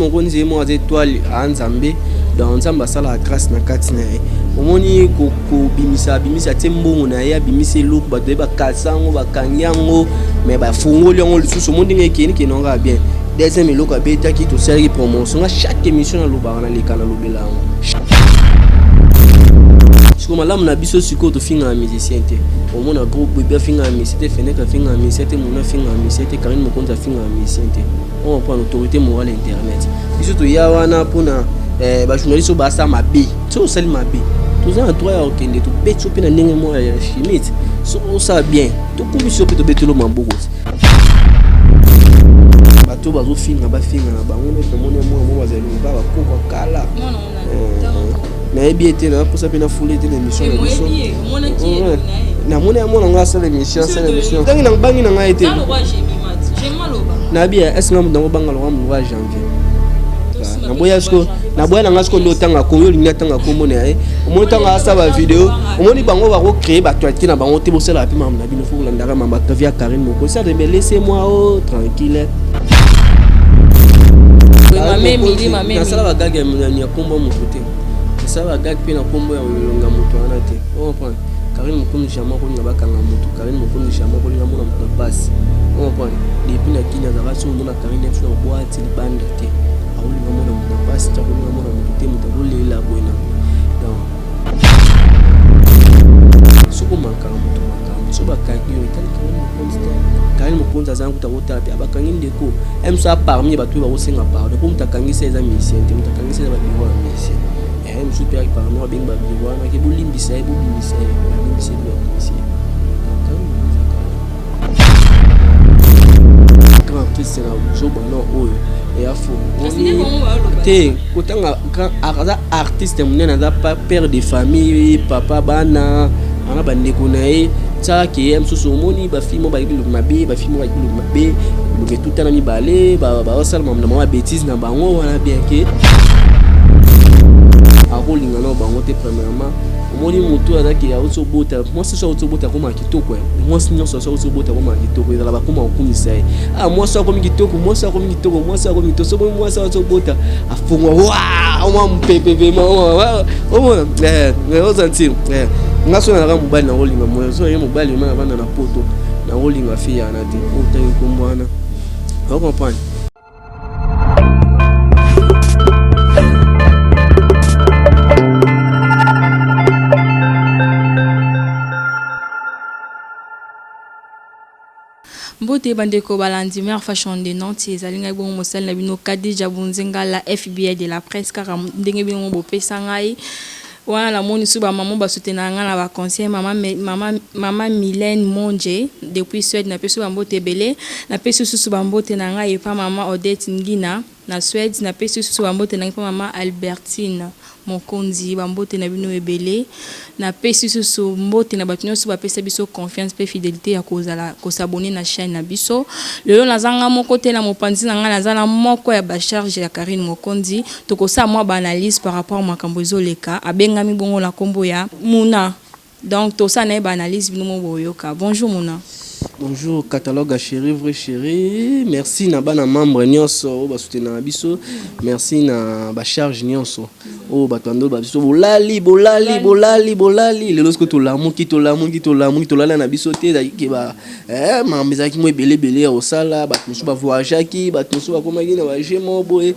Mokonzi ye moko aza étoile a Nzambe, donc Nzambe asalaka grâce na kati na ye. Omoni kobimisa, abimisi, atie mbongo na ye, abimisi eloko, bato ye bakasa yango, bakangi yango, mais bafungoli yango lisusu. Omoni ndenge ekende kende yango bien. Deuxième eloko abetaki, tosalaki promotion. Nga chaque émission nalobaka, naleka, nalobela yango. Sikoyo malamu na biso, sikoyo tofingaka musicien te. Omona groupe bebe afingaka musicien te, Fenek afingaka musicien te, Mona afingaka musicien te, Karine Mokonzi afingaka musicien te. On prend autorité morale internet. Biso toya wana mpona bajournaliste oyo basala mabe. Soki osali mabe, toza na droit ya kokende tobeti yo mpe na ndenge moko ya chimite. Soki osala bien, tokumisi yo mpe tobeteli yo maboko. Bato bazofinga, bafinga na bango. Neti namoni mwana mo bazali lokola bakoko kala, nayebi ete naposa mpe nafula ete na émission na biso. Namoni ya mwana ngo asala émission, asala émission ntangi nabangi na ngai ete nayebi ese nga moto nango banga lokwa moto ya Janvier. Naboya siko, naboya na nga siko nde otanga kombo, olingi atanga kombo na ye. Omoni ntango asala bavideo, omoni bango bakocréer baactualité na bango te. Bosalaka mpe makambo na bino, fo kolandaka mama via Karine Mokosi arebe. Laissez moi oh, tranquille. Nasala bagag ya kombo ya moto te, nasala bagag mpe na kombo ya elonga moto wana te. Ocomprendre? Karine Mokonzi jamais akolinga bakanga moto. Karine Mokonzi jamais akolinga mona moto na pasi. Ocomprendre? Depuis na kini azalaka, soki omona Karine biso na boîte libanda te, akolinga mona moto na pasi te, akolinga mona moto te, moto akolela boye na boye. Donc soki omankaka moto makambo, so bakangi yo, etali Karine Mokonzi te. Karine Mokonzi aza kuta kotala te bakangi ndeko mso parmi bato oyo bakosenga pardon, mpo moto akangisi eza musicien te. Moto akangisi eza babiro ya musicien mosusu mpe parmi babengi babiro wana ke bolimbisa ye, bobimisa ye, balimbisa ye, babimisa ye. Karine Mokonzi akala grand artiste na zoba no oyo eya fo te. Kotanga aza artiste monene, aza père de famille, papa bana ana bandeko na ye. Tiaka ye mosusu, omoni bafilme oyo bayebi biloko mabe, bafilme oyo bayebi biloko mabe, biloko etutana mibale, bazosala na bango babêtises na bango wana. Bien ke akolinga na bango te. Premièrement, omoni motu azaki auti obota mwasi, so auti obota akoma kitoko. Mwasi nyonso so auti obota akoma kitoko, ezala bakoma kokumisa ye: ah, mwasi akomi kitoko, mwasi akomi kitoko, mwasi akomi kitoko. Soki mwasi auti obota, afungwa wa omwa mopepe vraiment, omona osentir. Nga so nazalaka mobali, nakolinga moyo. So ye mobali ma navanda na poto, nakolinga fille wana te otangi nkombo wana. Ocomprendre? Mbote bandeko balandi Mare Fashion de Nantes. Ezali ngai bongo mosali na bino Kadija Bunzenga, la FBI de la presse. Kaka ndenge bino bopesa ngai wana, namoni su bamama basoutenaka ngai na baconseil. Mama, mama, mama Mylène Monje depuis Suède, napesi bambote ebele. Napesi susu bambote na ngai epa mama Odette Ngina na Suède. Napesi susu bambote na ngai mpa mama Albertine Mokonzi, bambote na bino ebele. Napesi susu mbote na bato nyonso bapesa biso confiance mpe fidélité ya kozala kos'abonner na chaîne na biso. Lelo naza nga moko te. Na mopanzi na ngai naza na moko ya bacharge ya Karine Mokonzi. Tokosala mwa baanalyse par rapport makambo ezoleka. Abengami bongo na nkombo ya Muna. Donc tosala na ye baanalyse, bino mo boyoka. Bonjour Muna. Bonjour catalogue à chéri, vrai chéri. Merci na bana membre nyonso oyo basoutenaka biso. Merci na bacharge nyonso oyo bato ando ba biso. Bolali, bolali, bolali, bolali. Lelo soki tolamuki, tolamuki, tolamuki, tolala na biso te. Ezalaki ba makambo ezalaki mwa ebele ebele ya kosala. Bato mosusu bavoyageaki, bato mosusu bakomaki na baje moko boye,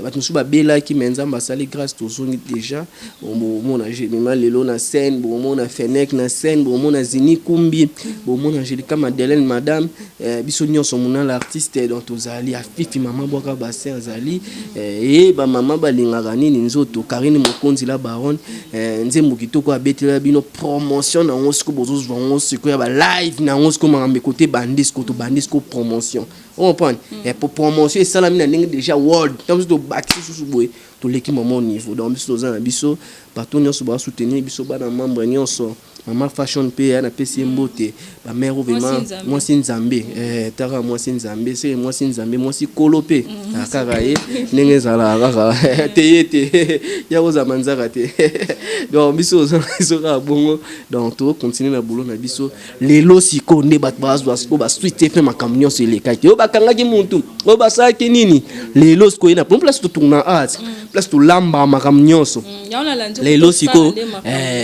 bato mosusu babelaki, mais Nzambe asali grâce, tozongi déjà. Bomona Jemima lelo na scène, bomona Fenek na scène, bomona Zini Kumbi, bomona Angélika Madeleine, madame biso nyonso mona l'artiste. Donc tozali afifi, mama bwaka bassin azali e bamama balingaka nini nzoto. Karine Mokonzi la baronne, nzembo kitoko abetela bino promotion nango. Sikoyo bozozwa yango sikoyo ya balive nango. Sikoyo makambo ekote bandi, sikoyo tobandi sikoyo promotion. Ocomprendre? Po promotion esalami na ndenge déjà world, ntango biso tobakisi susu boye, toleki mama au niveau. Donc biso toza na biso, bato nyonso basoutenir biso, bana membre nyonso. Mama Fashion mpe ya napesi ye mbote, bamare oyo vraiment mwasi Nzambe, taka mwasi Nzambe, seke mwasi Nzambe, mwasi kolo mpe kaka ye ndenge ezalaka kaka te, ye te ya kozala manzaka te. Donc biso oza biso kaka bongo. Donc tokocontinue na boulot na biso. Lelo sikoyo nde bato bazwa sikoyo basuite mpe makambo nyonso elekaki, oyo bakangaki mutu, oyo basalaki nini. Lelo sikoyo ye na place totourna art, place tolamba makambo nyonso. Lelo sikoyo,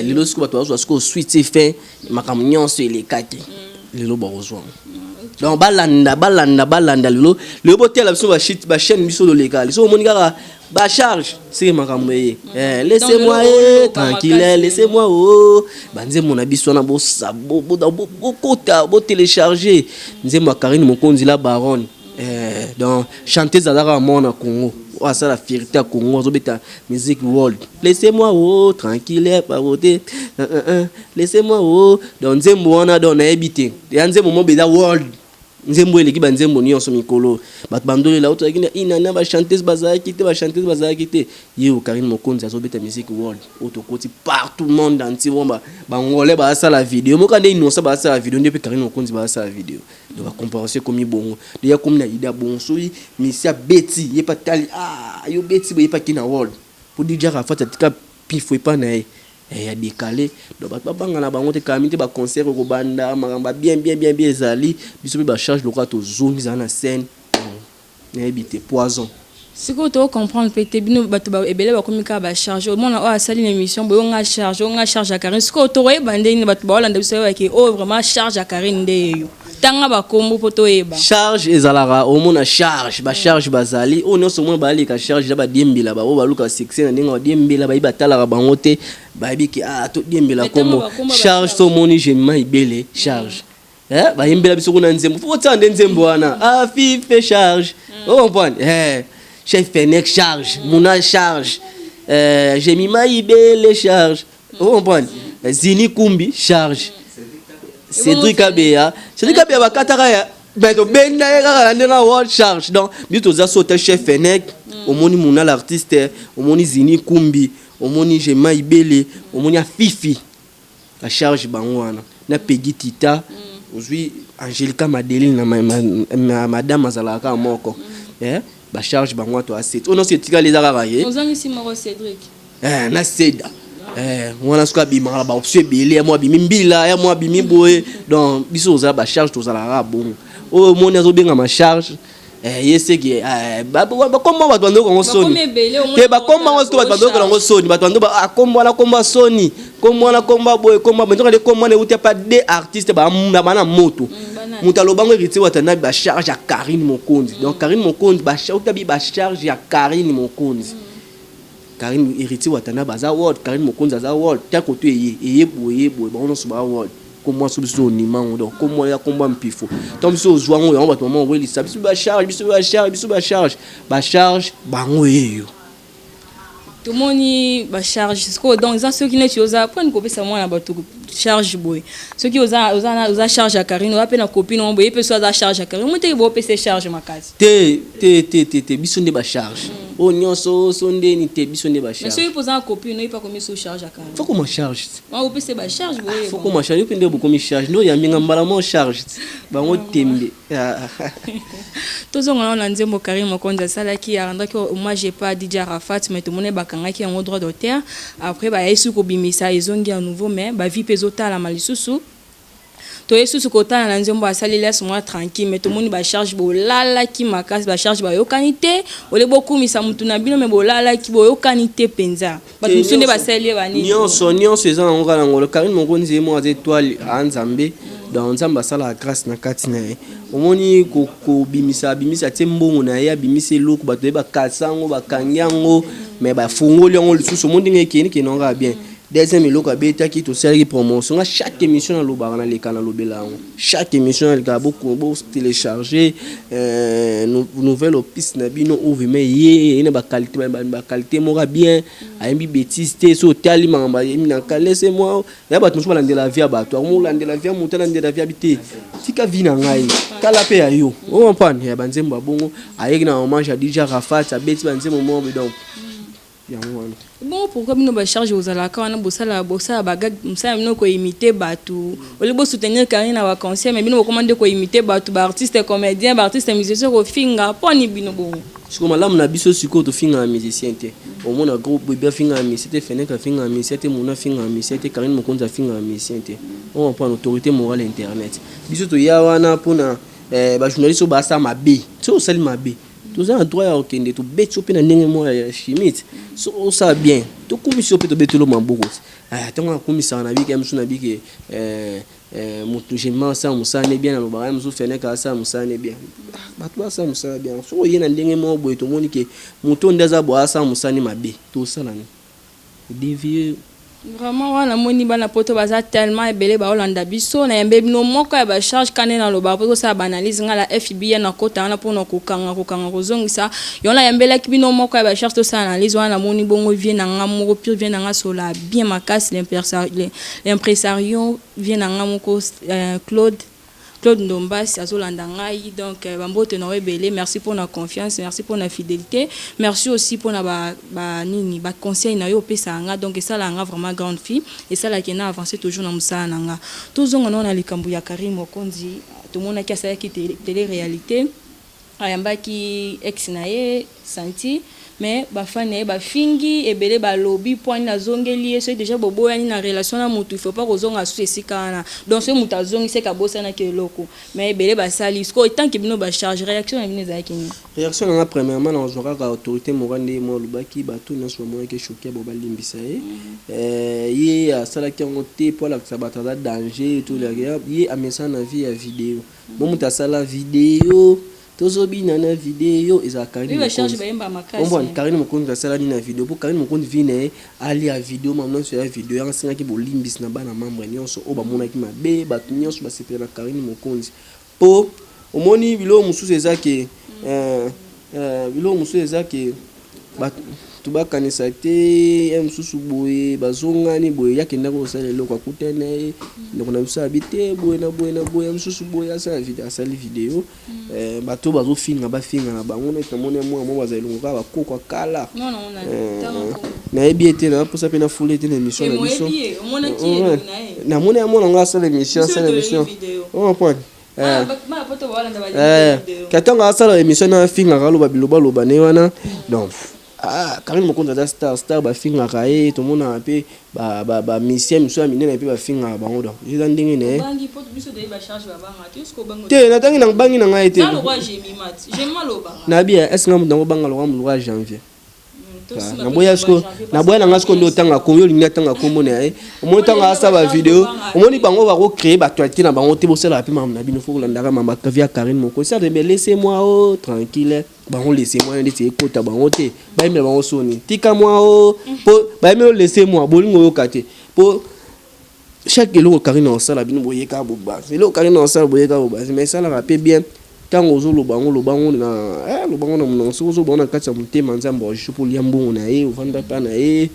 lelo sikoyo bato bazwa sikoyo suite fin makambo nyonso elekaki. Lelo bakozwa. Donc balanda, balanda, balanda. Lelo, lelo botela biso bachaîne biso toleka. Liso omoni kaka bacharge, seke makambo eye. Laissez-moi tranquille, laissez-moi. O banzembo na biso wana, bokota, botélécharge nzembo ya Karine Mokonzi la Baronne. Donc chanteuse aza kaka mwana Congo oyo asala fierté ya Congo, azobeta musique world. Laissez-moi, oh, tranquille, parote, laissez-moi, oh. Donc nzembo wana, donc nayebi te, ya nzembo moko eza world, nzembo eleki banzembo nyonso. Mikolo bato bandolela oyo tozalaki na inana, bachanteuse bazalaki te, bachanteuse bazalaki te. Ye oyo Karine Mokonzi azobeta musique world oyo tokoti partout, monde entier. Bon, bangolais bazasala video moka nde Innocent bazasala video nde mpe Karine Mokonzi bazasala video. Donc bacomparation ekomi bongo deya, komi na ida bongo. Soki misi abeti ye mpe atali, ah, yo beti boye, ye mpe aki na world po DJ Arafat atika pifo epa na ye ya décalé. Donc bato babanga na bango te, kami te. Baconcert ekobanda, makambo bien bien bien bien ezali. Biso mpe bacharge lokola tozongi ezala na scène, nayebi te, poison. Sikoyo tocomprendre mpe te, bino bato ebele bakomi kaka bacharge. Omona oyo asali na émission boye, onga charge, onga charge ya Karine. Sikoyo tokoyeba ndenge nini bato baolanda biso bayebaki oyo vraiment charge ya Karine nde eyo? Tanga bakombo mpo toyeba. Charge ezalaka, omona charge, bacharge bazali oyo nyonso omona baleka. Charge eza badiembela, baoyo baluka succès na ndenge badiembela, bayebi batalaka bango te, bayebi ke ah, todiembela kombo charge. So omoni Jemima Ibele charge, bayembela biso kuna nzembo, fo kotia nde nzembo wana afife charge, ocomprendre? Chef Fenek charge, Muna charge, Jemima Ibele charge, ocomprendre? Zini Kumbi charge, Cédric Abeya, Cédric Abeya bakataka ya mais tobenda ye kaka na ndenge world charge. Donc biso toza so te, chef Fenek, omoni Muna l'artiste, omoni Zini Kumbi, omoni Jema Ibele, omoni Afifi, acharge bango wana na Pegi Tita, ozwi Angélika Madeline na madame azalaka kaka moko, bacharge bango wana. To aseti oyo nyonso etikali eza kaka ye. Ozangisi moko, Cédric. Na seda wana soki abimaka na baoption ebele, ya mwa abimi mbila, ya mwa abimi boye. Donc biso tozala bacharge, tozalaka kaka bongo. Oyo omoni azobengama charge, ye seki bakombo bato bandoka yango soni te, bakombo yango sikoyo bato bandoka yango soni, bato bando kombo wana, kombo ya soni, kombo wana, kombo boye, kombo boye. Nzoka nde kombo wana euti pa de artiste bana moto. Moto alobango Héritier Watanabe, bacharge ya Karine Mokonzi. Donc Karine Mokonzi utabi bacharge ya Karine Mokonzi. Karine, Héritier Watanabe aza world, Karine Mokonzi aza world. Ta koto eye eye boye, eye boye, bango nyonso baa world. Kombo so biso onima yango. Donc kombo ya kombo ya mpifo, ntango biso ozwa yango, yango bato mama owelisa biso bacharge, biso bacharge, biso bacharge, bacharge bango yeyo. Tomoni bacharge sikoyo. Donc eza soki neti oza mponi kopesa mwana bato charge boye, soki oza charge ya Karine, oza mpe na copine ngo boye mpe so aza charge ya Karine, omoi teke boopesa charge makasi. Te, te, te, te, te, biso nde bacharge oyo nyonso so ndeni te, biso nde bacharge. Soki mpo oza na copine oyo mpe akomi so charge ya Karine. Faut koma charge. Opesa bacharge boye. Faut koma charge. Yo mpe nde bokomi charge, nde oyambinga mbala mo charge bango tembe. Tozonga nano na nzembo Karine Mokonzi asalaki, arendaki hommage epa DJ Arafat, mais tomoni bakangaki yango droit d'auteur. Après bayai suki kobimisa, ezongi ya nouveau, mais bavi mpe ezotalama lisusu. Toye susu kotala na nzembo asali Laisse moi tranquille, mais tomoni bacharge bolalaki makasi, bacharge bayokani te. Ole bokumisa mutu na bino, mais bolalaki, boyokani te mpenza. Bato mosusu nde basali ye banini. Nyonso nyonso eza nango kaka na ngolo. Karine Mokonzi ye moko aza étoile a Nzambe. Donc Nzambe asalaka grâce na kati na ye. Omoni kobimisa, abimisi, atie mbongo na ye, abimisi eloko, bato ye bakasa yango, bakangi yango, mais bafungoli yango lisusu. Omoni ndenge ekende, kende yango kaka bien. Deuxième eloko abetaki, tosalaki promotion. Nga chaque émission nalobaka, naleka, nalobela yango chaque émission nalekaka, botélécharge nouvelle opus na bino oyo vraiment ye na baqualité, baqualité moko ya bien. Ayembi bétise te. So otali makambo ayembi na kalese mwa ya bato mosusu balandela vie ya bato, akomolandela vie ya moto, alandela vie ya bi te. Tika vie na ngai, tala mpe ya yo, ocomprendre? Ya banzembo ya bongo ayeki na hommage ya DJ Arafat, abeti banzembo moko. Donc Yango wana. Bon, pourquoi bino bacharge ozalaka wana, bosala bosala bagag, mosala bino koimite bato, oli bosoutenir Karine na baconseil, mais bino bokoma nde koimite bato, baartiste comédien, baartiste musicien, kofinga mponi bino bongo? Sikoyo malamu na biso, sikoyo tofingaka musicien te. Omona groupe Bebe afingaka musicien te, Fenek afingaka musicien te, Mona afingaka musicien te, Karine Mokonzi afingaka musicien te. Ocomprendre? Autorité morale internet, biso toya wana mpona bajournaliste oyo basala mabe. Soki osali mabe, toza na droit ya kokende tobeti yo mpe na ndenge moko ya chimite. Soki osala bien, tokumisi yo mpe, tobeteli maboko. Ntango nakumisaka na bike ya mosusu, na bike motu jema asala mosala ne bien, nalobaka ya mosusu Fenek asala mosala ne bien, bato basala mosala bien. Soki oye na ndenge moko boye, tomoni ke moto nde aza boye, asala mosala ne mabe, tosala ne dévier. Vraiment, wana moni bana Poto baza tellement ebele baolanda biso. Nayambe bino moko ya bacharge ka nde nalobaka mpo tosala baanalyse. Ngai la FBI na kota wana mpona kokanga kokanga kozongisa yango. Nayambelaki bino moko ya bacharge, tosala analyse wana. Namoni bongo vie na nga moko pure, vie na nga sola bien makasi, l'impresario, vie na nga moko Claude Ndombasi azolanda ngai. Donc bambote na yo ebele. Merci mpona confiance, merci mpona fidélité, merci aussi mpona ba nini, baconseil na yo opesaka nga. Donc esalaka nga vraiment grande fille, esalaki na avance toujours na mosala na nga. Tozonga nao na likambo ya Karine Mokonzi. Tomonaki asalaki télé réalité, ayambaki ex na ye Santi, mais bafani na ye bafingi ebele, balobi mpo ani nazongeli ye. Soki déjà boboyani na relation na motu, il faut pas kozonga susu esika wana. Donc soki moto azongi, seke abosanaki eloko. Mais ebele basali sikoyo, tant que bino bacharge, réaction na bino ezalaki nini? Réaction nanga, premièrement, nazwa kaka autorité morale nde mo alobaki. Bato nyonso bamonaki choqué, bo balimbisa ye. Ye asalaki yango te mpo alakisa bato aza danger. To ye amesana na vie ya video mo, moto asala video, tozobina na video, ezala Karine Mokonzi. Karine Mokonzi asala nini na video? Mpo Karine Mokonzi, vie na ye alia video, mama nyonso ya video yango. Asengaki bolimbisi na bana membre nyonso oyo bamonaki mabe, bato nyonso basepela na Karine Mokonzi. Mpo omoni biloko mosusu eza ke biloko mosusu eza ke bato bakanisa te ya mosusu boye, bazongani boye, yakendaki kosala eloko, akutani na ye, ndeko na biso abi te boye na boye na boye, ya mosusu boye, asala video, asali video. Bato bazofinga, bafinga na bango. Neti namoni mwana mo bazala elongo kaka bakoko akala, nayebi ete na mposa mpe nafula ete na émission na biso. Namoni ya mwana ngo asala émission, asala émission, comprendre ka ntango asala émission na afingaka, aloba biloba aloba ne wana. Donc ah, Karine Mokonzi aza star, star bafingaka ye. Tomonaka mpe bamusicien mosusu ya minene mpe bafingaka bango. Donc eza ndenge na ye te. Natangi na bangi na ngai te. Nayebi ese nga moto nango banga lokwa moloko ya Janvier. Naboya siko, naboya na nga siko nde otanga kombo. Olingi atanga kombo na ye, omoni ntango asala bavideo, omoni bango bakocréer baactualité na bango te. Bosalaka mpe makambo na bino, fo kolandaka mama via Karine Mokonzi. Certes, mais laissez moi o tranquille. Bango laissez moi ndeti ekota bango te, bayembela bango soni. Tika mwa o po bayembela laissez moi bolingo oyoka te. Po chaque eloko Karine osala, bino boyeka bobase. Eloko Karine osala, boyeka bobase. Mais esalaka mpe bien ntango ozoloba yango, loba yango na loba yango na monoko. Soki ozoloba yango na kati ya motema, Nzambe ajuge. Mpo olia mbongo na ye, ovanda mpa na ye,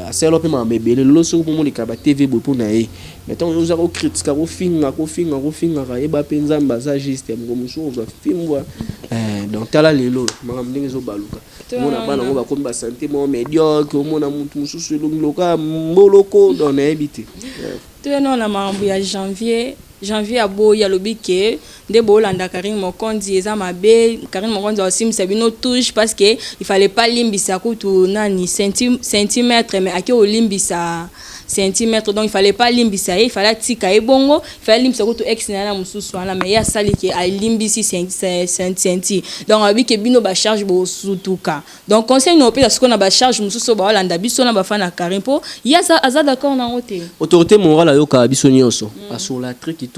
asala mpe makambo ebele. Lelo soki mpo moleka ba TV boye mpo na ye, mais ntango oza kokritika, kofinga, kofinga, kofingaka, yeba mpe Nzambe aza juste. Moko mosusu ozwa fimbwa. Donc tala lelo makambo ndenge ezobaluka. Omona bana yango bakomi basanté moko médiocre, omona mutu mosusu elongi loka mboloko. Donc nayebi te. Toyena na makambo ya Janvier. Janvier aboyi, alobi ke nde boolanda Karine Mokonzi eza mabe. Karine Mokonzi asimbisa bino touche parce que il fallait pas limbisa kutu nani centimètre, mais ake olimbisa centimètre. Donc il fallait pas limbisa ye, il fallait atika ye bongo, il fallait limbisa kutu ex na ye na mosusu wana, mais ye asali ke alimbisi centi. Donc alobi ke bino bacharge bosutuka. Donc conseil na opesa sikoyo na bacharge mosusu oyo baolanda biso na bafana Karine, mpo ye aza d'accord nango te. Autorité morale ayokaka biso nyonso, asola très kitoko.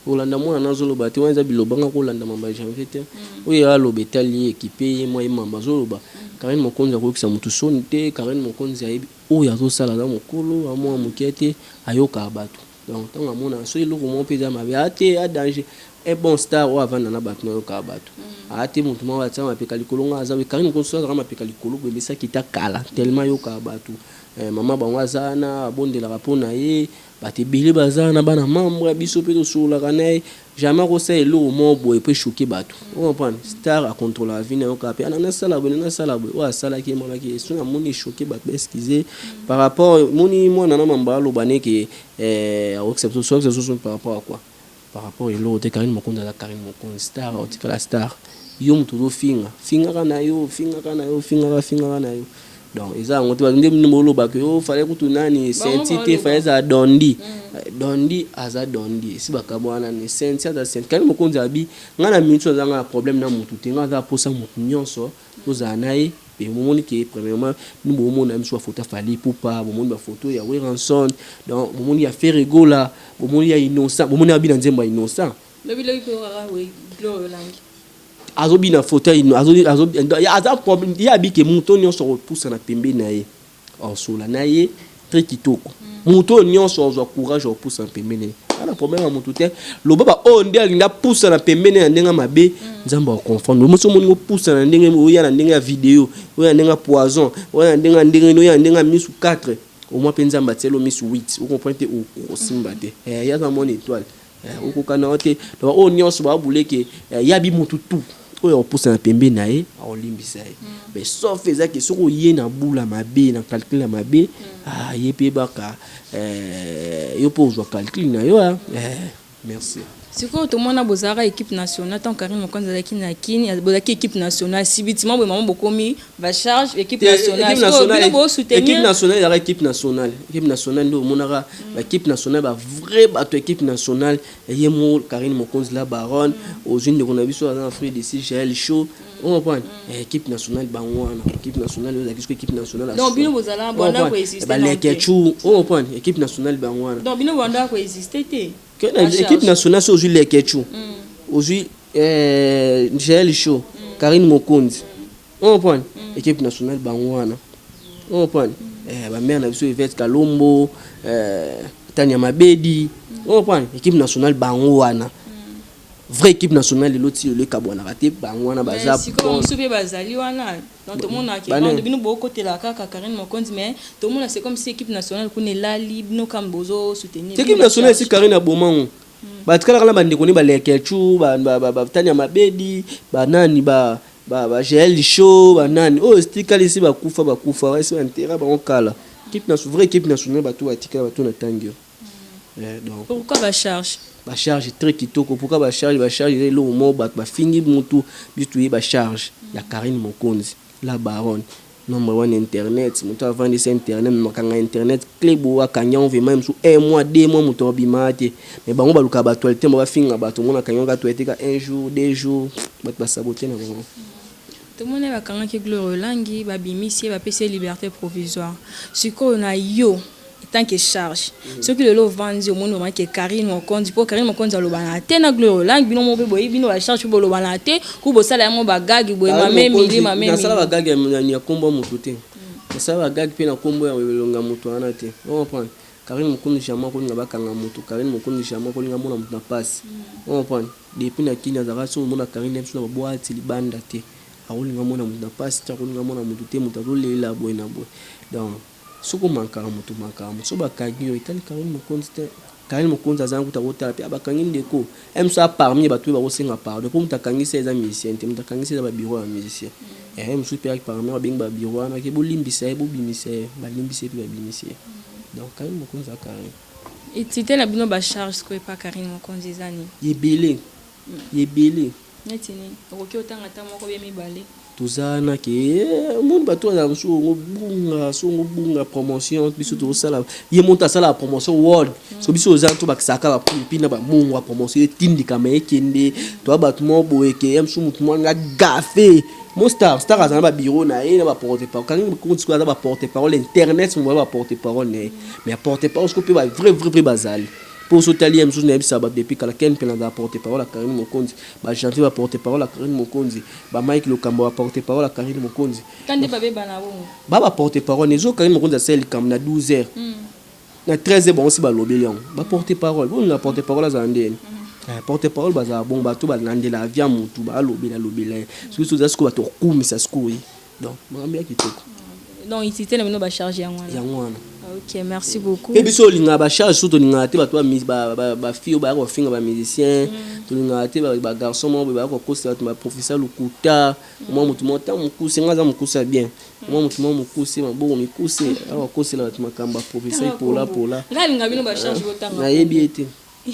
Kolanda mwana nazoloba te, wana eza bilobanga. Kolanda mamba Janvier te, oyo aloba etali ye, ekipe ye mwa ye. Mamba azoloba, Karine Mokonzi akoyokisa motu soni te. Karine Mokonzi ayebi oyo azosala, aza mokolo, amwa moke te, ayokaka bato. Donc ntango amona soki eloko moko mpe eza mabe, ate a danger. Un bon star oyo avanda na bato, nayokaka bato aa te. Motu moko atia mapeka likolo, nga aza Karine Mokonzi, azalaka mapeka likolo boye, mesaki ta kala tellement ayokaka bato. Mama bango aza wana, abondelaka mpo na ye. Bato ebele baza wana, bana membre biso mpe tosololaka na ye. Jamais akosala eloko moko boye mpo echoquer bato. Ocomprendre? Star acontrôlaka vie na yo kaka mpe ana nasala boye, nasala boye. Oyo asalaki, emonaki so namoni echoquer bato, baexcuse par rapport moni mwana na mamba aloba neke akokisa biso par rapport à quoi? Par rapport eloko te. Karine Mokonzi aza Karine Mokonzi, star otikala star. Yo moto ozofinga, fingaka na yo, fingaka na yo, fingaka, fingaka na yo. Donc eza yango te. Nde bino bolobaka yo fale kutu nani senti te, fale ezala Dondi. Dondi aza Dondi, esi bakabo wana ni senti aza senti. Karine Mokonzi abi ngai na minute aza ngai na problème na motu te, ngai aza posa motu nyonso tozala na ye. Mpe bomoni ke premièrement bino bomona biso bafoto ya Fally Ipupa, bomoni bafoto ya Werrason, donc bomoni ya Ferre Gola, bomoni ya Innocent, bomoni abina nzembo ya Innocent. Lobi mpe kaka Gloire Olangi. Azobina foto aza problème ye. Abike moto nyonso akopusana pembeni na ye, akosola na ye très kitoko. Moto oyo nyonso azwa courage akopusana pembeni na ye, ana problème ya motu te. Loba ba oyo nde alingi apusana pembeni na ndenge mabe, Nzambe akoconfondre. Mosi omoningi opusana na ndenge oya na ndenge ya video, oya na ndenge ya poison, oya na ndenge ya ndenge nini, oya na ndenge ya misu 4, omwa mpe Nzambe atielo misu 8. Ocomprendre te? Okosimba te. Ye aza mwana étoile, okokana yo te. Donc oyo nyonso babuleke yabi motu tu oyo akopusana pembeni na ye, akolimbisa ye. Mais sauf eza ke soki oye na bula mabe, na calcul ya mabe, ye mpe baka yo mpo ozwa calcul na yo. Merci. Sikoyo tomona bozalaka équipe nationale. Ntango Karine Mokonzi azalaki na Kini, bozalaki équipe nationale. Subitement boye, mama, bokomi bacharge équipe nationale. Bino bosoutenir? Équipe nationale ezalaka équipe nationale. Équipe nationale nde omonaka baéquipe nationale, bavrai bato équipe nationale. Ye mo Karine Mokonzi la baronne, ozwi ndeko na biso aza na Afrique du Sud, Jael Show. Ocomprendre? Équipe nationale bango wana, équipe nationale oyo ezalaki soki équipe nationale. Donc bino bozala banda koexiste? Balekechu, ocomprendre? Équipe nationale bango wana. Donc bino banda koexiste te? Équipe nationale, so ozwi Lekechu, ozwi Jael Show, Karine Mokonzi, ocomprendre? Équipe nationale bango wana, ocomprendre? Bamare na biso Yvette Kalombo, Tania Mabedi, ocomprendre? Équipe nationale bango wana, vraie équipe nationale. Lelo ti lelo ekabwanaka te, bango wana baza. Mosusu mpe bazali wana. Donc tomonaka bino bokotela kaka Karine Mokonzi, mais tomona c'est comme si équipe nationale kuna elali, bino kama bozosoutenir. Équipe nationale esi Karine abomango, batikalaka na bandeko ne balekechu, batania Mabedi, banani, ba Jael Show, banani oyo etikali esi bakufa, bakufa esi bantera bango kala. Équipe, vraie équipe nationale, bato batikala, bato na ntangi yo. Donc pourquoi bacharge? Bacharge très kitoko. Pourquoi bacharge? Bacharge eza eloko moko bato bafingi mutu, biso toye bacharge ya Karine Mokonzi la baronne nombre wana. Internet, moto avandisa internet, makanga internet clé bo akangi yango vraiment mosu un mois, 2 mois, moto abima te. Mais bango balukaka baactualité mo bafinga bato, mona akangi yango actualité ka un jour, 2 jours, bato basabote na bango. Tomoni bakangaki Gloire Olangi, babimisi ye, bapesi ye liberté provisoire. Sikoyo na yo tant que charge, soki lelo ovandi, omoni vraiment ke Karine Mokonzi, mpo Karine Mokonzi alobana te na Gloire Olangi, bino moko mpe boyebi, bino bacharge mpe bolobana te, ku bosala yango bagagi boye, mame Mili, mame. Nasala bagagi ya nkombo ya motu te, nasala bagagi mpe na nkombo ya elonga motu wana te. Ocomprendre? Karine Mokonzi jamais akolinga bakanga motu. Karine Mokonzi jamais akolinga mona motu na pasi. Ocomprendre? Depuis na Kini azalaka, soki omona Karine biso na babwati libanda te, akolinga mona motu na pasi te, akolinga mona motu te, moto azolela boye na boye. Donc soki omankaka motu, omankaka motu. So bakangi yo, etali Karine Mokonzi te. Karine Mokonzi aza kuta kotala mpe bakangi ndeko mosu a parmi bato oyo bakosenga pardon, mpo moto akangisi eza musicien te, moto akangisi eza babureau ya musicien mosusu. Mpe parmi babengi babureau wana ke bolimbisa ye, bobimisa ye, balimbisa ye mpe babimisi ye. Donc Karine Mokonzi aza Karine. Etite na bino bacharge sikoyo epa Karine Mokonzi eza nini? Ebele, ebele. Neti nini? Okoki otanga ata moko bie mibale? Toza wana ke omoni bato azala mosusu ongo bunga, so ongo bunga promotion. Biso tozosala, ye moto asalaka promotion world. So biso oza to bakisaka bapimpi na bamongo ya promotion etindikama ekende. Toa bato moko boye ke ya mosusu motu moko gafe mo star. Star aza na babureau na ye na baporte parole. Kangi mokonzi sikoyo aza baporte parole internet, mo baporte parole na ye. Mais porte parole sikoyo mpe ba vrai vrai vrai bazali, mpo so otali ye mosusu, nayebisaka bato depuis kala, Ken mpe nazala porte parole ya Karine Mokonzi, bagentil baporte parole ya Karine Mokonzi, bamike Lokambo baporte parole ya Karine Mokonzi. Kandi babebana bongo? Ba baporte parole ezo. Karine Mokonzi asali likambo na 12 heures, na 13 heures bango si balobeli yango. Baporte parole bolinga porte parole azala ndeni? Porte parole bazala bongo, bato balandela via motu, balobela lobela ye. Soki soza sikoyo, bato okumisa sikoyo ye. Donc makambo ya kitoko. Donc utilité na bino bacharge yango wana? Yango wana. Ok, merci beaucoup. Mpe biso olingaka bacharge so, tolingaka te bato bafille oyo bayaka kofinga bamusicien. Tolingaka te bagarçon moko boye bayaka kokosela bato, baprofesseur lokuta. Mwa motu moko ta mokuse, nga aza mokuse ya bien, mwa motu moko mokuse, maboko mikuse, aka kokosela bato makambo, baprofesseur epola pola. Ngai alinga bino bacharge botanga. Nayebi ye te.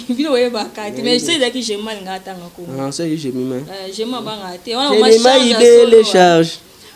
Bino boyebaka te, mais so ezalaki Jema, alingaka atanga kombo. Ah, soki Jemima. Jema abangaka te wana. Jemima ibele charge.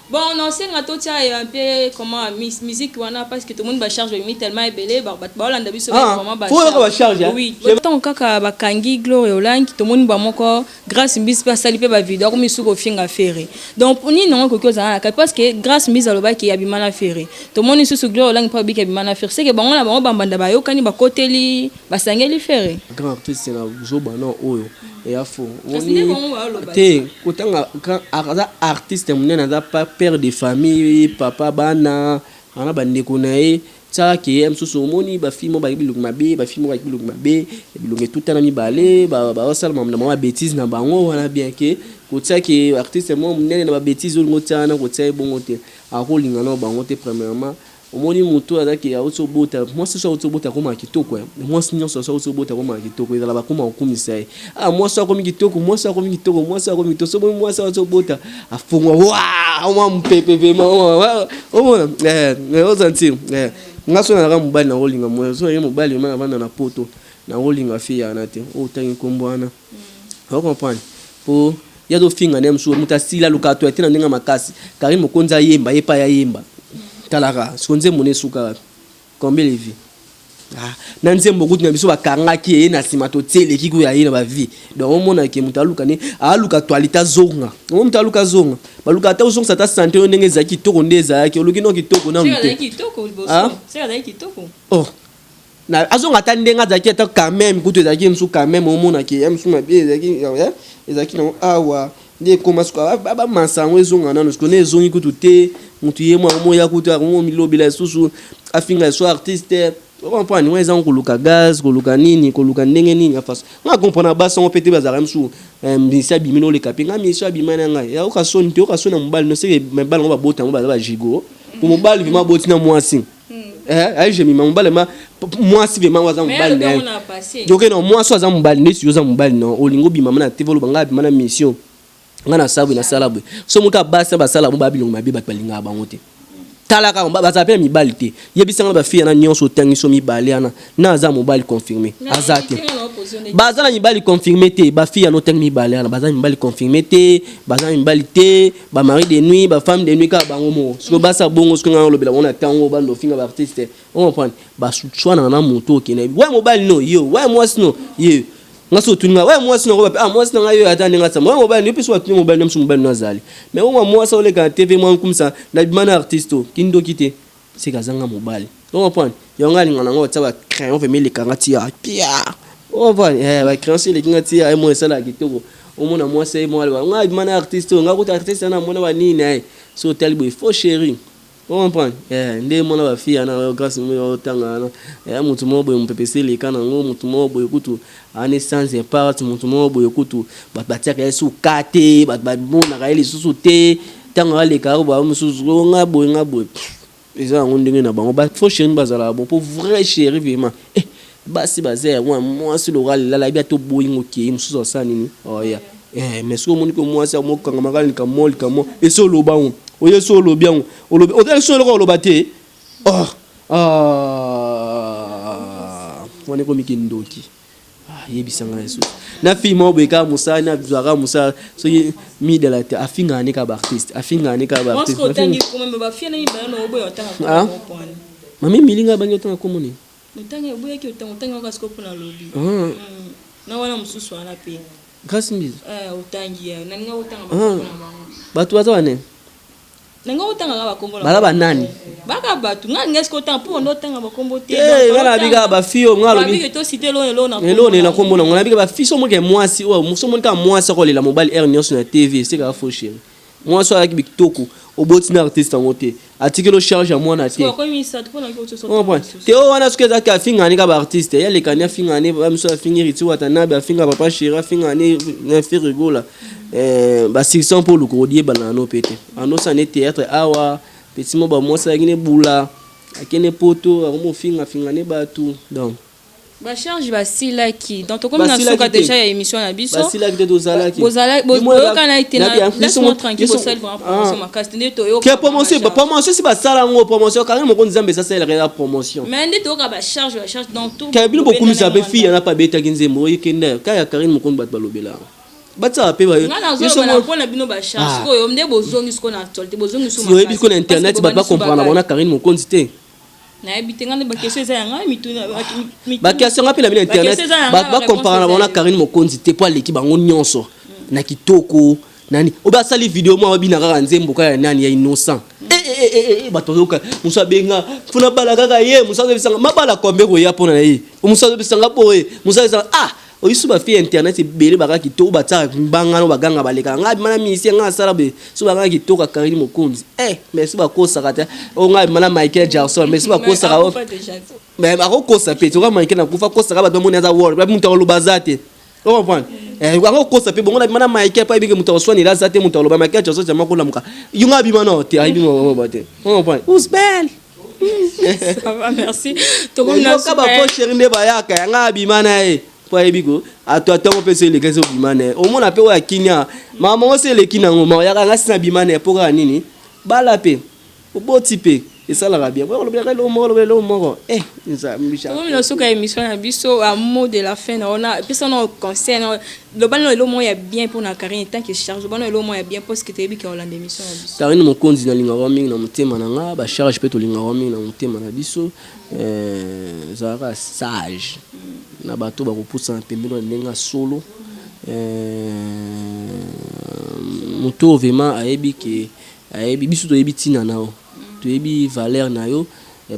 Bon, naosenga totia un peu comment musique wana, parce que tomoni bacharge ebimi tellement ebele, bato baolanda biso. Faut bacharge. Oui, ntango kaka bakangi Gloire Olangi, tomoni bamoko Grâce Mbisi mpe asali mpe bavideo, akomi suki kofinga Ferre. Donc nini nango ekoki ozala na kati? Parce que Grâce Mbisi alobaki abima na Ferre, tomoni lisusu Gloire Olangi mpe abiki abima na Ferre. Seke bango na bango bambanda bayokani, bakoteli, basangeli Ferre. Grand artiste na zoba na oyo eya fo. Kasi nde bango baloba. Te, kotanga aza artiste monene, aza père de famille, papa bana ana bandeko na ye. Tiaka ke ye mosusu omoni bafille moko bayaki bilongi mabe, bafille moko bayaki bilongi mabe, bilongi etutana mibale, baosala na bango babétise na bango wana. Bien ke kotia ke artiste moko monene na babétise olingo otia wana, kotia ye bongo te, akolinga na bango te. Premièrement, omoni motu azaki auti obota, mwasi so auti obota akomaka kitoko. Mwasi nyonso so auti obota akomaka kitoko, ezala bakoma kokumisa ye: "Ah, mwasi akomi kitoko, mwasi akomi kitoko, mwasi akomi kitoko." So omoni mwasi auti obota, afungwa wa mwa mopepe vraiment, omona oza nti. Nga so nazalaka mobali, nakolinga mo so ye mobali ma navanda na Poto, nakolinga fille yana te oyo otangi nkombo wana, ocomprendre? Po ye azofinga nde mosusu moto asili aluka to te na ndenge makasi. Karine Mokonzi ayemba, ye pa ayemba, talaka siko nzembo na esuka combien de vues? Ah, na nzembo kutu na biso bakangaki ye na nsima, totie eleki kuya ye na bavie. Donc omonake moto aluka ne aluka actualité, azonga. Omo moto aluka azonga, baluka ata ozongisa ata santé oyo ndenge ezalaki kitoko, nde ezalaki oluki no kitoko nanu te. Oh, azonga ata ndenge azalaki, ata quand même kutu ezalaki mosusu quand même, omonake ya mosusu mabe ezalaki nango awa nde ekoma siko bamasa yango ezonga nano. Siko nde ezongi kutu te, motu ye mwa moya kutu akomo milobela lisusu, afinga lisusu artiste, ocomprendre? Wana eza koluka gaz, koluka nini, koluka ndenge nini ya façon. Nga comprendre basi yango mpe te, bazalaka mosusu misi abimi na oleka mpe nga misi abima na ngai, oka soni te, oka soni na mobali no. Seke mibali yango babota yango, baza bagigo po mobali vraiment aboti na mwasi aye Jemima, mobali ma mwasi vraiment aza mobali na ye. Yoke na mwasi aza mobali neti yo oza mobali na olingi obima na te, oloba ngai abima na mission, ngai nasala boye, nasala boye. So moka basi basala bo babilongo mabe, bato balingaka bango te. Talaka, bazala mpe na mibali te. Yebisanga na bafille wana nyonso otangi so mibale wana na aza mobali confirmé aza te. Baza na mibali confirmé te. Bafille wana otangi mibale wana baza na mibali confirmé te, baza na mibali te. Bamari de nuit, bafemme de nuit, kaka bango moko. Soki basa bongo, soki ngai olobela bango na ntango bando ofinga baartiste, ocomprendre? Baswanaka na moto okende wa mobali no yo wa mwasi no ye. Nga so otuni nga wa mwasi na ah, mwasi na ngai yo ata ndenge asama wa mobali yo mpe so atuni mobali na mosu, mobali no azali. Mais omwa mwasi oleka na TV mwa nkumisa na bima na artiste o kindoki te, seka azanga mobali, ocomprendre? Yango alinga nango batia bacrayon vraiment elekanga tia pia, ocomprendre? Bacrayon so eleki nga tia ye mo esalaka kitoko. Omona mwasi ye mo aloba nga abima na artiste oyo, nga kuta artiste wana amona banini na ye. So otali boye, faux chéri, ocomprendre? Nde mona bafille wana Grâce otanga wana ya motu moko boye, mopepe esi eleka nango. Motu moko boye kutu ane sans impact, motu moko boye kutu bato batiaka ye suka te, bato bamonaka ye lisusu te. Ntango aleka ba mosusu nga boye, nga boye, eza yango ndenge na bango. Bafaux chéri bazalaka bon po vrai chéri vraiment basi baza ya mwa mwasi lokola lelala yebi ata oboyingo okei mosusu asala nini oya. Mais soki omoni ko mwasi amokangamaka likambo likambo esi oloba yango, oye so olobi yango, olobi ozali so eloko oloba te. Oh, ah, wana ekomi kindoki. Yebisanga lisusu na fille moko boye kaka mosala nazwaka mosala, soki midala te, afingaka ne kaka baartiste, afingaka ne kaka baartiste. Mami milinga abangi otanga kombo nini? Oboyaki otanga, otangi kaka sikoyo mpona lobi na wana mosusu wana mpe. Grâce Mbizi. Otangi nalinga otanga bakombo na bango. Bato baza banene. Nanga otangaka bakombo. Baza banani? Baka bato nga linga sikoyo otanga mpo ndo otanga bakombo te. Nga nabika bafille oyo nga alobi tosite eloko eloko na eloko na kombo nango. Nabika bafille, so omonike mwasi oyo, so omoni kaka mwasi akolela mobali heure nyonso na TV, esekaka faux chéri. Mwasi oyo ayaki kitoko, oboti na artiste yango te, atikeli charge ya mwana te. Te, oyo wana soki ezalaki afingani ka baartiste, ye alekani afingani miso, afingi Riti Watanabe, afinga Papa Chéri, afingani na Ferre Gola, basuccès mpo oluka odiyebana nano mpe te. Andosala ne théâtre awa, petit mo bamwasi ayaki ne bula, akende poto, akomofingafinga ne bato, donc Bacharge basilaki. Donc tokomi na suka déjà ya émission na biso. Basilaki te, tozalaki. Boyokana ete laisse-moi tranquille. Bosali vraiment promotion makasi nde toyoka. Ke promotion, promotion si basala yango promotion. Karine Mokonzi, Nzambe esasalelaka eza promotion. Mais nde toyoka bacharge, bacharge donc tout. Ke bino bokumisa mpe fille yana mpe abetaki nzembo oyekende ka ya Karine Mokonzi, bato balobela batiaka mpe. Nga nazoloba mpona bino bacharge. Sikoyo nde bozongi sikoyo na actualité, bozongi. So oyebi sikoyo na internet bato bacomprendre bango na Karine Mokonzi te. Nayebi te, nga nde baquestion eza ya ngai, mituna. Baquestion nga mpe na bino internet, bato bacomparana bango na Karine Mokonzi te, mpo aleki bango nyonso na kitoko. Nani oyo basali video moko babina kaka nzembo kaka ya nani, ya Innocent? Bato bazoka mosu abenga mpona bala kaka ye, mosu azobisanga mabala kombe koya mpona na ye, mosu azobisanga boye, mosu azobisanga. Ah, oyisu bafille internet ebele baka kitoko, batiaka mbangano, baganga, balekaka ngai abima na musicien, ngai asala boye. So baganga kitoko ya Karine Mokonzi, mais so bakosaka te oyo ngai abima na Michael Jackson, mais so bakosaka, mais akokosa mpe soka Michael nakufa, akosaka bato bamoni aza world, moto akoloba aza te. Ocomprendre? Yango okosa mpe bongo nabima na Michael mpo ayebike moto akoswanela aza te, moto akoloba Michael Jackson jama kolamuka yo ngai abima nao te, ayebi moba te. Ocomprendre? Usbel. Ça va, merci. Tokomi na yoka bafaux chéri nde bayaka yanga abima na ye mpo ayebi ko ato atongo mpe so eleki esi obima na ye, omona mpe oyo akinia mama mongo so eleki nango ma oyaka nga si na bima na ye mpo kaka nini, bala mpe oboti mpe esalaka bien. Boya kolobelaka eloko moko, olobela eloko moko. Nzambe. Tokomi na suka ya émission na biso. A mot de la fin na wana, epesa na conseil na loba na eloko moko ya bien mpona Karine tant que charge, loba na eloko moko ya bien parce que toyebi ke olanda émission na biso. Karine Mokonzi, nalingaka mingi na motema na nga, bacharge mpe tolingaka mingi na motema na biso. Ezalaka sage na bato bakopusana pembeni na ndenge ya solo. Moto oyo vraiment ayebi ke ayebi biso, toyebi ntina na yo, toyebi valeur na yo.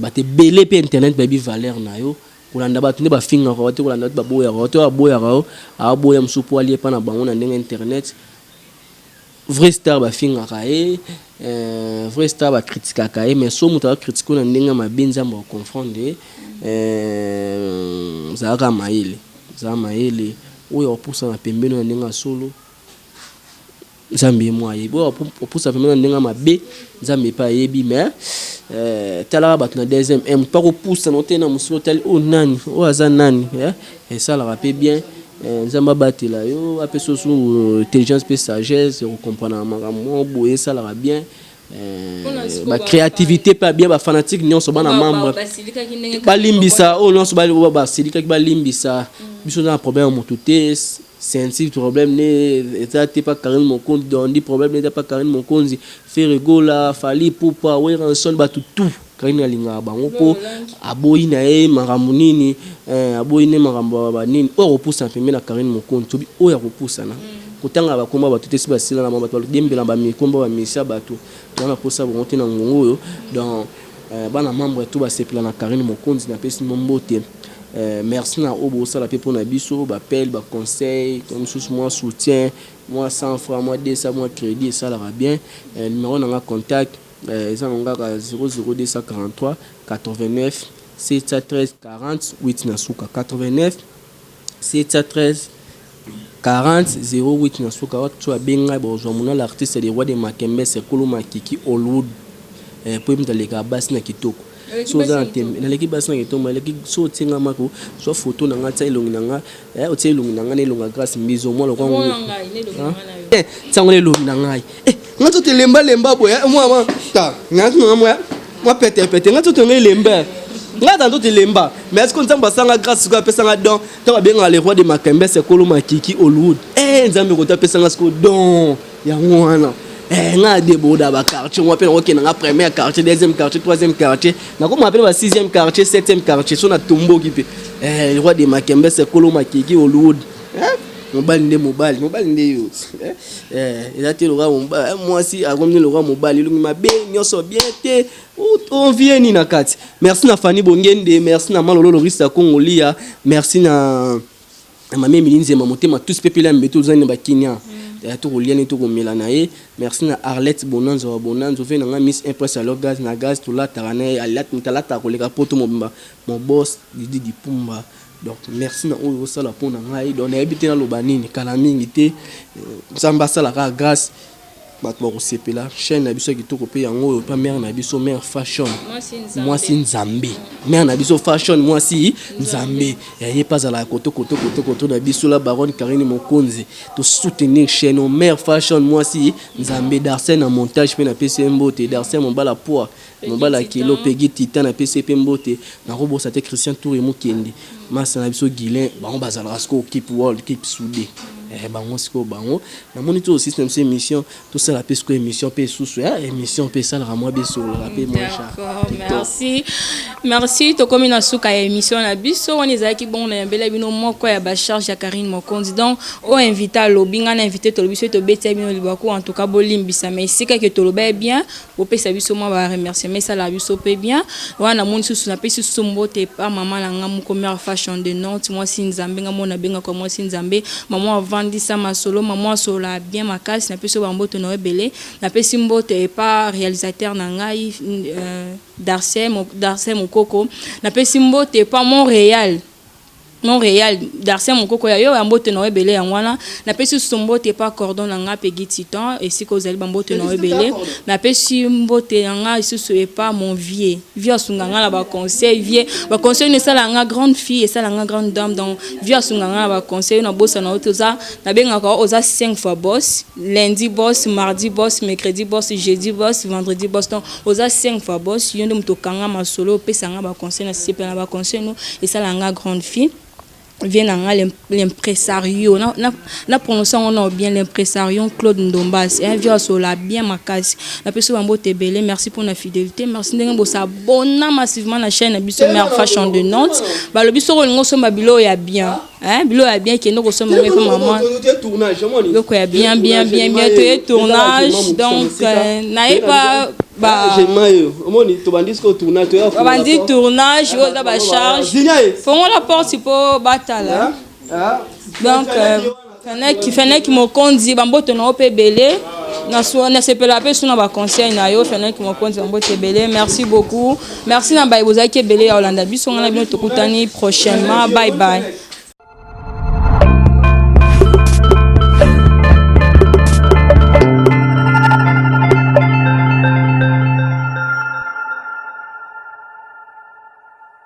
Bato ebele mpe internet bayebi valeur na yo. Kolanda bato nde bafingaka yo te, kolanda bato baboyaka yo te. Oyo aboyaka yo, aboya mosusu mpo alie epa na bango na ndenge internet. Vrai star bafingaka ye, vrai star bakritikaka ye, mais so moto akritike na ndenge mabe, Nzambe akoconfondre ye. Ezalaka mayele, eza mayele. Oyo akopusana pembeni na ndenge ya solo, Nzambe ye mwa ayebi. Oyo akopusa pembeni na ndenge ya mabe, Nzambe epe ayebi. Mais talaka bato na deuxième m mpo akopusana ote na mosolo, otali oyo nani, oyo aza nani, esalaka mpe bien. Nzambe abatela yo, apesa osu intelligence mpe sagesse ya kocomprendre makambo moko boye, esalaka bien. Bacréativité mpe bien. Bafanatique nyonso, bana membre balimbisa, oyo nyonso basilikaki balimbisa biso. Eza na problème ya motu te, senti problème ne eza te pa Karine Mokonzi, dondi problème ne eza pa Karine Mokonzi. Ferre Gola, Fally Ipupa, Werrason, bato tout Karine alingaka bango mpo aboyi na ye makambo nini, aboyi nde makambo banini oyo akopusana pembeni na Karine Mokonzi. Tobi oyo akopusana kotanga bakomba bato te, si basila na bato balodembela bamikomba bamisia bato toza na posa bongo te na ngongo oyo. Donc bana membre to basepela na Karine Mokonzi, napesi mo mbote. Merci na oyo bosala mpe mpona biso, bapele, baconseil mosusu, mwa soutien, mwa 100 francs, mwa 200, mwa crédit esalaka bien. Numéro na nga contact eza nango kaka 00243 89 713 48 na suka, 89 713 40 08 na suka. Wato so abengi ngai, bozwa mona l'artiste le roi de Makembe, Sekolo Makiki Hollywood, po ye moto alekaka basi na kitoko. So oza na tembe, naleki basi na kitoko, naleki. So otie nga mako, zwa photo na nga, tia elongi na nga, otie elongi na nga na elongi ya Grâce Mbizo mwa lokwa, tiango na elongi na ngai. Nga nzoto elembalemba boye, mwa ta nga mwa mwa pete pete, nga nzoto nga elemba, nga aza nzoto elemba. Mais est-ce que Nzambe asanga grâce sikoyo, apesanga don ntango abengaka le roi de Makembe, Sekolo Makiki Hollywood? Nzambe kota apesanga sikoyo don yango wana. Nga adeboda baquartier mwa mpe nakokende nga premier quartier, deuxième quartier, troisième quartier, nakoma mpe na ba sixième quartier, septième quartier. So natomboki mpe, le roi de Makembe, Sekolo Makiki Hollywood. Mobali nde mobali, mobali nde yo. Eza te loka mwasi akomi nde loka mobali, elongi mabe nyonso bien te, envie nini na kati? Merci na Fani Bongende, merci na Malolo Lorisa Kongolia, merci na mami Emili Nzema, motema tous pepele ya mbeto, ozali na bakinia. Tokolia ne tokomela na ye. Merci na Arlette Bonanza wa Bonanza, ofe na nga Miss Impress alo gaz na gaz, tolataka na ye, moto alataka koleka poto mobimba, mon boss Didi Dipumba. Donc merci na oyo osala mpo na ngai. Donc nayebi te naloba nini, kala mingi te, Nzambe asalaka grâce, bato bakosepela. Chaîne na biso ya kitoko mpe yango oyo, mpe mare na biso, mare Fashion, mwasi Nzambe, mare na biso Fashion, mwasi Nzambe, ye mpe azalaka koto koto koto koto na biso, la baronne Karine Mokonzi. Tosoutenir chaîne mare Fashion, mwasi Nzambe. Darcel na montage mpe napesi ye mbote. Darcel mobala poids, mobala kilo. Pegi Titan, napesi ye mpe mbote. Nakobosa te Christian Tour Mokende, masa na biso Guilin. Bango bazalaka sikoyo keep world, keep soudé. Bango sikoyo, bango namoni ti osisi na biso émission, tosala mpe sikoyo émission mpe esusu, émission mpe esalaka mwa besololaka mpe mwa. Merci, merci. Tokomi na suka ya émission na biso. Wana ezalaki bongo nayambela bino moko ya bacharge ya Karine Mokonzi. Donc oyo invité alobi, ngai na invité tolobi, soki tobetia bino libaku, en tout cas bolimbisa. Mais esika ke toloba ye bien, bopesa biso mwa baremerciement, esalaka biso mpe bien. Wana namoni susu, napesi susu mbote pa mama na nga moko, mare Fashion de Nantes, mwasi Nzambe. Nga mona nabengaka mwasi Nzambe, mama avandisa masolo, mama asolola bien makasi. Napesi yo bambote na yo ebele. Napesi mbote epa réalisateur na ngai, Darcel Mokoko. Napesi mbote epa Montréal, Montréal, Darcel Mokoko ya yo, ya mbote na yo ebele. Yango wana napesi susu mbote epa cordon na nga Pegi Titan, esika ozali, bambote na yo ebele. Napesi mbote na nga lisusu epa mon vieux. Vieux asunga nga na baconseil. Vieux, baconseil no esala nga grande fille, esala nga grande dame. Donc vieux asunga nga na baconseil, nabosana yo te. Oza, nabengaka oza 5 fois boss: lundi boss, mardi boss, mercredi boss, jeudi boss, vendredi boss. Donc oza 5 fois boss. Yo nde moto okanga masolo, opesa nga baconseil, na sepela na baconseil no, esala nga grande fille. Vieux na nga l'impresario, na prononce yango na bien, l'impresario Claude Ndombas, un vieux asola bien makasi. Napesi bambote ebele. Merci pour na fidélité, merci ndenge bosabona massivement na chaîne na biso Mare Fashion de Nantes. Balobi soki olingi osomba biloko ya bien, biloko ya bien, kende kosomba ngo epa mama. Biloko ya bien, bien, bien, bien. Toye tournage, donc nayeba. Babandi tournage oyo eza bacharge. Fongola porte mpo batala. Donc Feneki Mokonzi, bambote na yo mpe ebele. Nasepela mpe so na baconseil na yo, Feneki Mokonzi, bambote ebele. Merci beaucoup, merci na baye bozalaki ebele ya kolanda biso. Ngai na bino tokutani prochainement. Bye bye.